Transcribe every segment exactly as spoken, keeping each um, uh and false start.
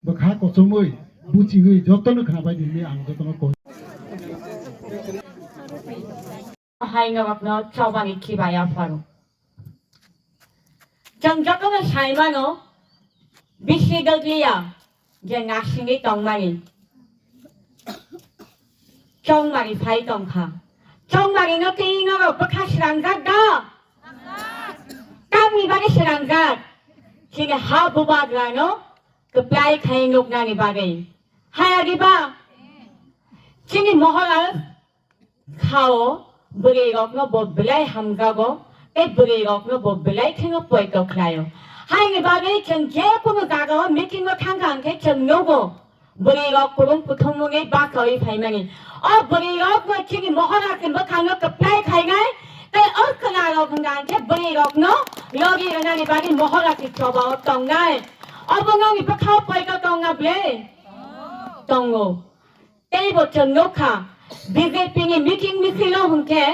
Bwkha kochomwi, buchiwi, jotono khnabai di hinwi ang jotono koi. Hai norokno chobani khibai apharo. Chwng jotono sai mano, bisi dwgliya je nasingwi tongmani. Chongmari phai tongkha. Chongmari no twi norok bwkha srangjak da? Tamni bagwi srangjak? Chini ha bubagrano kwplai khai nuknani bagwi. Haya diba? Chini Maharaj khao bwrwi rokno bo belai hamjago, tei bwrwi rokno bo belai kheno poito khlaio. Haini bagwi chwng je kunu jagao meeting o thangkha hwnkhe chwng nugo. Bwrwi rok kwrwng kuthum wngwi bachawi phaimani. O bwrwi rokno chini Maharaj ni bwkhano kwplai khainai, tei o kwna rok hwnkha hwnkhe bwrwi rokno logi rwnani bagwi Maharaj ni choba o tongnai. Obo nokni bwkhao poito tongna ble? Tongo. Tei bo chwng nukha, B J P ni meeting misil o hwnkhe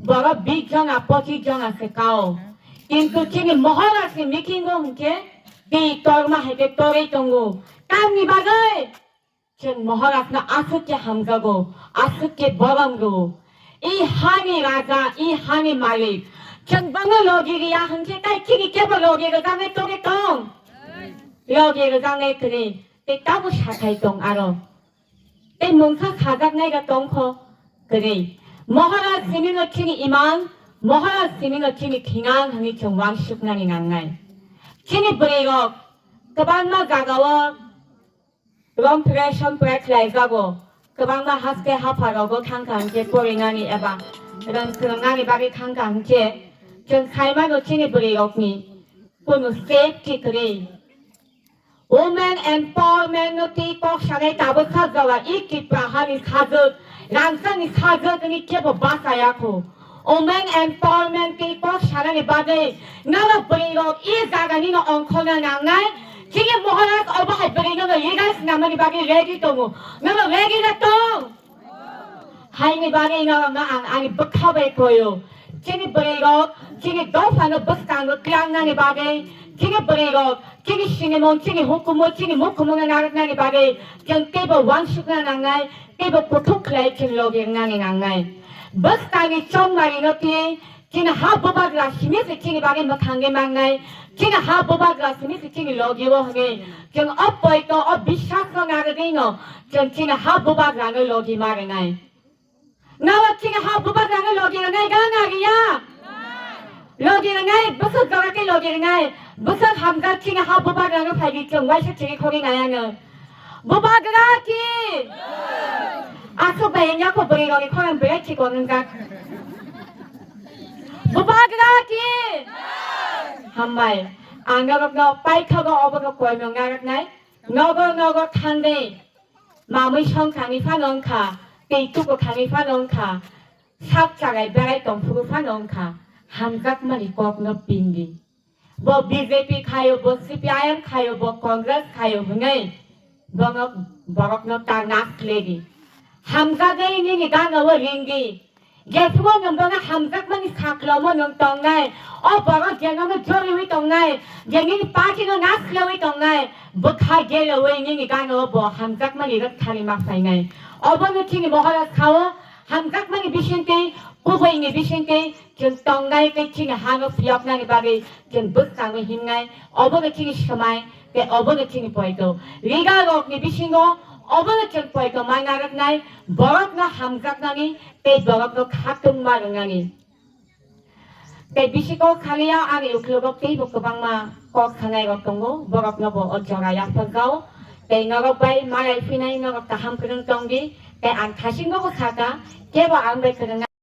borok bish jona, pochis jona se kao. Kintu chini Maharaj ni meeting o hwnkhe tei torma hai khe torwi tongo. Tamni bagwi? Chwng Maharaj no aswk khe hamjago, aswk khe borom rwo. I hani raja, i hani malik. Chwng bangno logi riya hwnkhe tai chini kebo logi rwjaknai tongwi tong? Logi rwjaknai kwrwi. Tei tabuk sathai tong aro. Tei mungsa sajaknai da tongkho kwrwi. Maharaj simi no chini imang, Maharaj simi no chini thingang hwnwi chwng uansuknani nangnai. Chini bwrwi rok kwbangma jagao romphre somphre khlaijago, kwbangma haste hapha rogo thangkha hwnkhe porinani eba rwng swrwngnani bagwi thangkha hwnkhe chwng saimano chini bwrwi rokni kunu safety kwrwi. Women empowerment no tei kok sanai tabuk kha jora i Tipra hani sajwk, rangchakni sajwk hwnwi kebo bachaya kho. Women empowerment tei kok sanani bagwi norok bwrwi rok i jaga nino ongkhorna nangnai. Chini Maharaj obo hai bwrwi no leader swnamani bagwi ready tongo. Norok ready na tong? Haini bagwi norokno ang ani bwkha bai koio. Chini bwrwi rok, chini dophano bwskango tlangnani bagwi, chini bwrwi rok, chini sinimung, chini hukumu, chini mukhumungno narwknani bagwi, chwng teibo uansukna nangnai, teibo kuthuk khlai chwng logi wngnani nangnai. Bwskangni chongmarino twi, chini ha bubagra simi se chini bagwi mwthangwi mangnai, chini ha bubagra simi se chini logi o hwnwi, chwng o poito, o biswasno narwgwino, chwng chini ha bubagrano logi ma rwnai. Nabo chini ha bubagrano logi rwnai gana riya? Logi rwnai, bwswk jora khe logi rwnai. Bwswk hamjak chini ha bubagrano phaidi chwng waisa chini khogwi nai ano. Bubagra ki? Aswk bai wngya kho bwrwi rokni khorang belai chikon wngjak. Bubagra ki? Hambai. Ang norokno paithago obono koimung narwknai. Nogo nogo thangwi. Mamwi songkhani phano wngkha, tei tuku khani phano wngkha, sak chagai berai tongphuru phano wngkha, hamjakmani kokno pingdi. Bo B J P khayo, bo C P I M khayo, bo Congress khayo hwnwi bono borokno ta nasledi. Hamjagwi nini gana o ringdi. Jephuru nwng bono hamjakmani saklomo nwng tongnai, o borok je nono joriwi tongnai, je nini party no naslaiwi tongnai, bwkha gelewi nini gana o bo hamjakmani rwktharwi ma phainai. Obono chini Maharaj khao, hamjakmani bisingtwi, kubuini bisingtwi chwng tongnai tei chini hano phiyoknani bagwi chwng bwskangwi himnai, obono chini swmai, tei obono chini poito. Leader rokni bisingo obono chwng poito ma narwknai, borokno hamjaknani tei borokno khatungma rwnani. Tei bisi kok khaliya ani uklogo teibo kwbangma kok sanai rok tongo, borokno bo o jora yaphakjao. Tei norok bai malai phinai norok kaham kwrwng tongdi, tei ang thasingbo bo sakha, kebo ang bai kwrwng